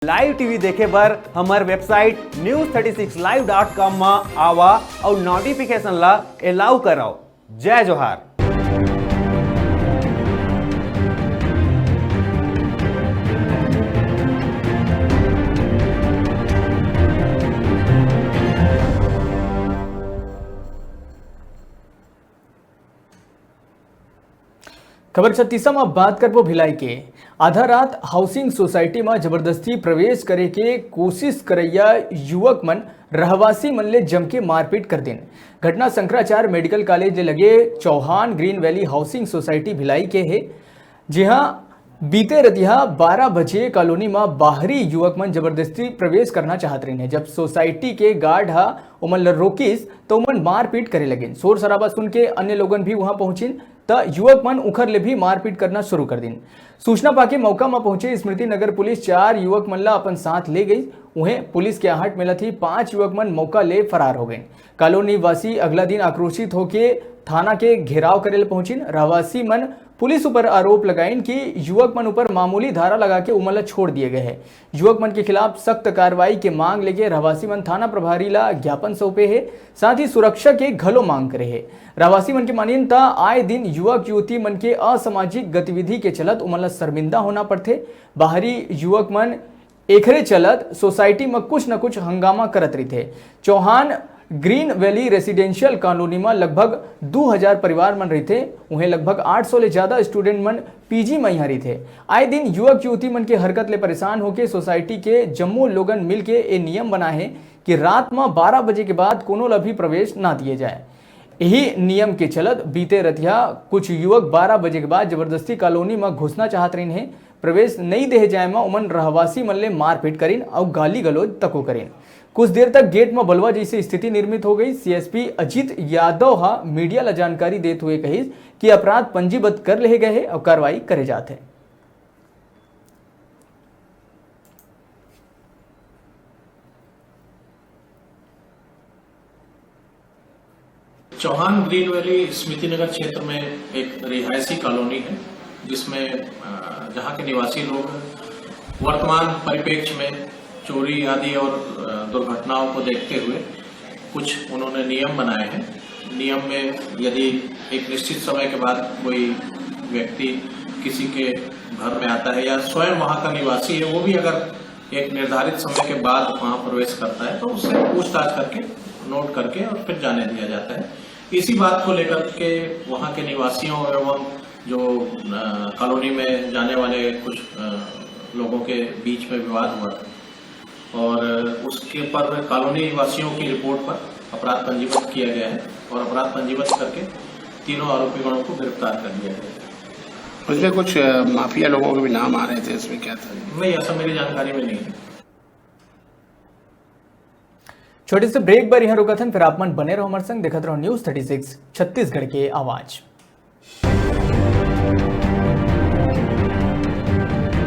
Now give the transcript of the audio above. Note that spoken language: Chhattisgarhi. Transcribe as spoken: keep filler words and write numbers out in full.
लाइव टीवी देखे बर हमर website news thirty six live dot com म आवा अउ नोटिफिकेशन ला एलाउ करव। जय जोहार। खबर छत्तीसा म बात करबो भिलाई के। आधा रात हाउसिंग सोसाइटी म जबरदस्ती प्रवेश करे के कोशिश करैया युवक मन रहवासी मन ले जम के मारपीट कर दिन। घटना शंकराचार्य मेडिकल कॉलेज ले लगे Chauhan green valley housing society Bhilai के हे, जिहां बीते रतिहा बारह बजे कॉलोनी म बाहरी युवक मन जबरदस्ती प्रवेश करना चाहत रहिन हे। जब सोसाइटी के गार्ड ह ओमन ल रोकिस, त ओमन मारपीट करे लगिन। शोर शराबा सुन के अन्य लोगन भी उहां पहुंचिन, त युवक मन उखर ले भी मारपीट करना शुरू कर दिन। सूचना पाके मौका म पहुंचे स्मृति नगर पुलिस चार युवक मन ला अपन साथ ले गई। उहें, पुलिस के आहट मिलत ही पांच युवक मन मौका ले फरार हो गइन। कॉलोनी वासी अगला दिन आक्रोशित होके थाना के घेराव करे ले पहुंचिन। रहवासी मन पुलिस ऊपर आरोप लगाइन कि युवक मन ऊपर मामूली धारा लगा के उमन ला छोड़ दिए गए हे। युवक मन के खिलाफ सख्त कार्रवाई के मांग लेके रहवासी मन थाना प्रभारी ला ज्ञापन सौंपे हे, साथ ही सुरक्षा के घलो मांग करे हे। रहवासी मन के मानिन त आए दिन युवक युवती मन के असामाजिक गतिविधि के चलत उमन ला शर्मिंदा होना पड़थे। बाहरी युवक मन एखरे चलत सोसाइटी म कुछ न कुछ हंगामा करत रहिथे। Chauhan green valley residential colony म लगभग दू हजार परिवार मन रहिथे। उहें, लगभग आठ सौ ले ज्यादा स्टूडेंट मन पीजी म इहां रहिथे। आए दिन युवक युवती मन के हरकत ले परेशान होके सोसाइटी के जम्मो लोगन मिलके ए नियम बनाए हे कि रात म बारह बजे के बाद कोनो ला भी प्रवेश ना दिए जाए। यही नियम के चलत बीते रतिहा कुछ युवक बारह बजे के बाद जबरदस्ती कॉलोनी म घुसना चाहत रहिन हे। प्रवेश नइ देहे जाए म उमन रहवासी मन ले मारपीट करिन अउ गाली गलौज तको करिन। कुछ देर तक गेट म बलवा जैसी स्थिति निर्मित हो गई। सीएसपी अजीत यादव ह मीडिया ला जानकारी देत हुए कहिस कि अपराध पंजीबद्ध कर लेहे गए हे अउ कार्रवाई करे जात हे। चौहान ग्रीन वैली स्मृति नगर क्षेत्र में एक रिहायशी कॉलोनी है, जिसमें, अ, जहाँ के निवासी लोग वर्तमान परिप्रेक्ष्य में चोरी आदि और, अ, दुर्घटनाओं को देखते हुए कुछ उन्होंने नियम बनाए हैं। नियम में यदि एक निश्चित समय के बाद कोई व्यक्ति किसी के घर में आता है या स्वयं वहाँ का निवासी है, वो भी अगर एक निर्धारित समय के बाद वहाँ प्रवेश करता है, तो उससे पूछताछ करके, नोट करके और फिर जाने दिया जाता है। इसी बात को लेकर के वहाँ के निवासियों एवं जो, अ, कॉलोनी में जाने वाले कुछ, अ, लोगों के बीच में विवाद हुआ था और उसके पर कॉलोनी वासियों की रिपोर्ट पर अपराध पंजीबद्ध किया गया है और अपराध पंजीबद्ध करके तीनों आरोपी गणों को गिरफ्तार कर लिया गया है। उसमें कुछ, अ, माफिया लोगों के भी नाम आ रहे थे, इसमें क्या था? नहीं, ऐसा मेरी जानकारी में नहीं है। छोटे से ब्रेक बर यहाँ रुकत हन, फिर आप मन बने रहो हमारे संग, देखत रहो न्यूज़ थर्टी सिक्स छत्तीसगढ़ के आवाज़।